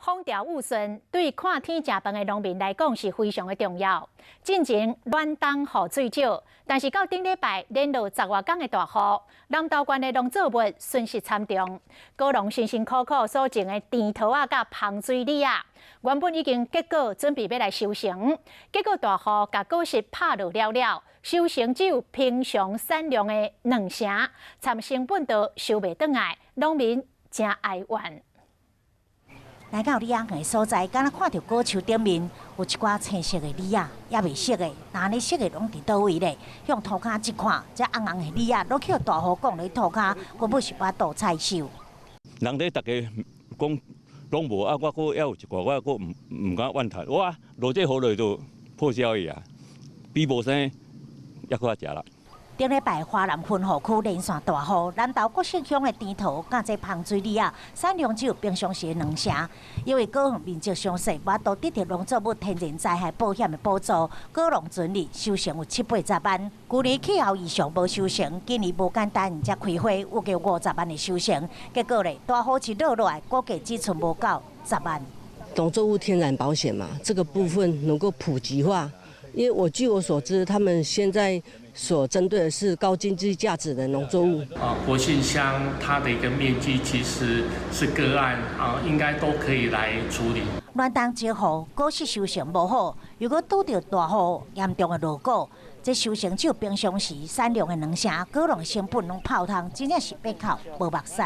風調雨順對看天食飯的農民來講是非常的重要。進前暖冬雨水少，但是到頂禮拜連落十外工的大雨，南投縣的農作物損失慘重。果農辛辛苦苦所種的甜桃仔佮芳水李仔，原本已經結果準備欲來收成，結果大雨共果實拍落了了，收成只有平常產量的兩成，參成本都收袂轉來，農民誠哀怨。來到李仔園的所在，敢若看著果樹頂面有一寡青色的李仔，猶未熟的，若呢熟的攏佇佗位咧。向塗跤一看，這紅紅的李仔攏予大雨降咧塗跤，根本是無法度採收。人咧逐家講攏無啊，我閣猶有一寡，我閣毋敢怨嘆。哇，落這雨落就破銷去啊，比無生猶閣較食力。頂禮拜華南分雨區連續大雨，南投國姓鄉的甜桃佮這芳水李仔，產量只有平常時的兩成。因為果園面積傷細，無法度得著農作物天然災害保險的補助，果農全年收成有七八十萬。舊年氣候異常無收成，今年無簡單才開花，預計50萬的收成。結果咧，大雨一落落來，估計只賰無夠十萬。農作物天然保險嘛，這個部分能夠普及化，因為我據我所知，他們現在所針對的是高經濟價值的農作物。啊，國姓鄉它的一個面積其實是個案啊，應該都可以來處理。暖冬之後，果實收成無好，如果拄著大雨嚴重的落果，這收成只有平常時產量的兩成，果農成本攏泡湯，真正是欲哭無目屎。